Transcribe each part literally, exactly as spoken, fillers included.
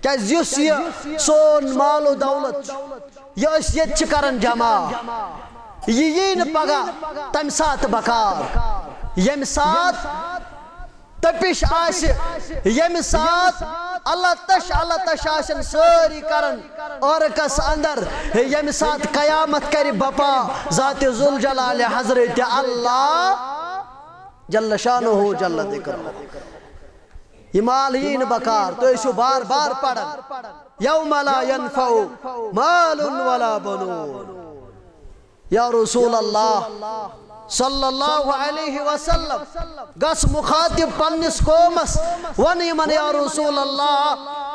کیازِ یُس یہِ سون مال و دولت چھُ، یہِ أسۍ ییٚتہِ چھِ کران جمع، یہِ یی نہٕ پگاہ تَمہِ ساتہٕ بکار، ییٚمہِ ساتہٕ تپش آسہِ، ییٚمہِ ساتہٕ اللہ تش اللہ تش آسن سٲری کران عرقس اندر، ییٚمہِ ساتہٕ قیامت کرِ بپا ذات ذوالجلال حضرت اللہ جل شانہ جل ذکرہ۔ یہِ مال یی نہٕ بکار، تُہۍ ٲسِو بار بار پران، یوم لا ینفع مال ولا بنون۔ یا رسول اللہ صلی اللہ علیہ وسلم، گژھ مخاطب پننِس قومس، ون یِمن، یا رسول اللہ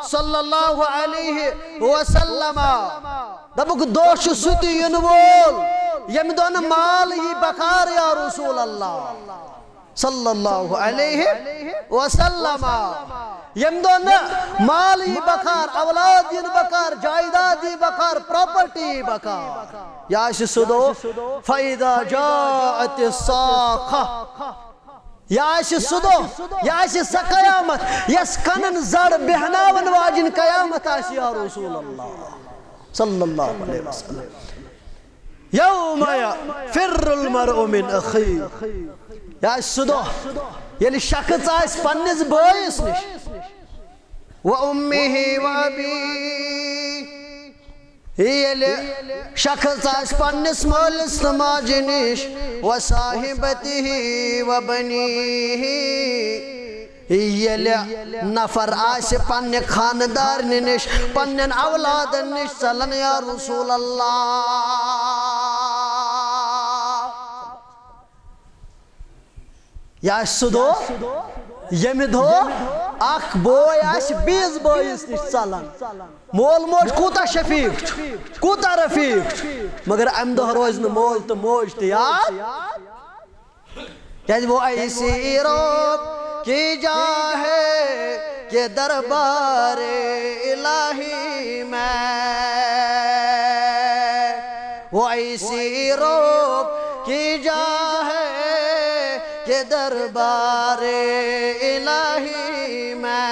صلی اللہ علیہ وسلم، دپُکھ، دۄہ چھُ سُہ تہِ یِنہٕ وول، ییٚمہِ دۄہ نہٕ مال یی بکار، یا رسول اللہ صلی اللہ علیہ وسلم۔ ییٚمہِ دۄہ نہٕ مال یی بکار، اولاد یِن بکار، جائیداد یی بکار، پراپرٹی یی بکار، یہِ آسہِ سُہ دۄہ، فَإِذَا جَاءَتِ الصَّاخَّةُ۔ یہِ آسہِ سُہ دۄہ، یہِ آسہِ سۄ قیامت، یۄس کنن زڑ بیہناون واجِنۍ قیامت آسہِ، یا رسول اللہ صلی اللہ علیہ وسلم۔ یوم یفر المرء من اخیہ، یہِ آسہِ سُہ دۄہ ییٚلہِ شخص آسہِ پننِس بٲیِس نِش، و امہ و ابیہ، ییٚلہِ شخص آسہِ پننِس مٲلِس تہٕ ماجہِ نِش، و صاحبتہ و بنیہ، ییٚلہِ نفر آسہِ پننہِ خاندارنہِ نِش، پننٮ۪ن اولادن نِش ژلان، یا رسول اللہ۔ یہِ آسہِ سُہ دۄہ، ییٚمہِ دۄہ اکھ بوے آسہِ بیٚیِس بٲیِس نِش ژلان۔ مول موج کوٗتاہ شفیق چھُ، کوٗتاہ رفیق چھُ، مگر امہِ دۄہ روزِ نہٕ مول تہٕ موج تہِ یاد۔ کیازِ وہ ایسی رب کی جا ہے کہ دربار الہی میں، وہ ایسی رب کی جا ہے کہ دربار الہی میں۔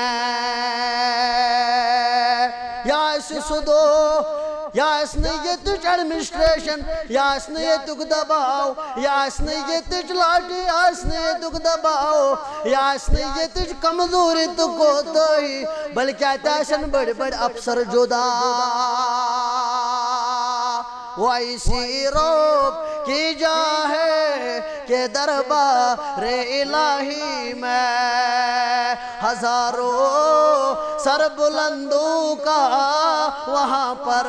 یہِ آسہِ سُہ دۄہ، یہِ آسہِ نہٕ ییٚتِچ ایڈمنسٹریشن، یہِ آسہِ نہٕ ییٚتیُک دباو، یہِ آسہِ نہٕ ییٚتِچ لاٹھی، یہِ آسہِ نہٕ ییٚتیُک دباو، یہِ آسہِ نہٕ ییٚتِچ کمزوری تہٕ کوتاہی، بلکہِ اتہِ آسن بٔڑۍ بٔڑۍ افسر جدا۔ وہ ایسی رب کی جا ہے کہ دربار الہی میں، ہزاروں سر بلندوں کا وہاں پر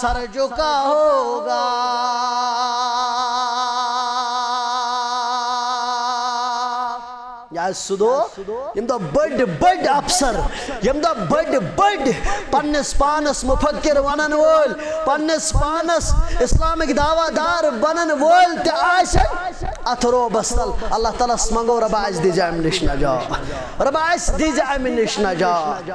سر جھکا ہوگا۔ یہِ آسہِ سُہ دۄہ، ییٚمہِ دۄہ بٔڑۍ بٔڑۍ افسر، ییٚمہِ دۄہ بٔڑۍ بٔڑۍ پننِس پانس مفکر ونن وٲلۍ، پننِس پانس اسلامٕکۍ دعویٰ دار بنن وٲلۍ تہِ آسن اتھ روبس تل۔ اللہ تعالیٰ ہس منگو، ربا، اسہِ دیٖزِ امہِ نِش نجات، ربا، اسہِ دیٖزِ امہِ نِش نجات۔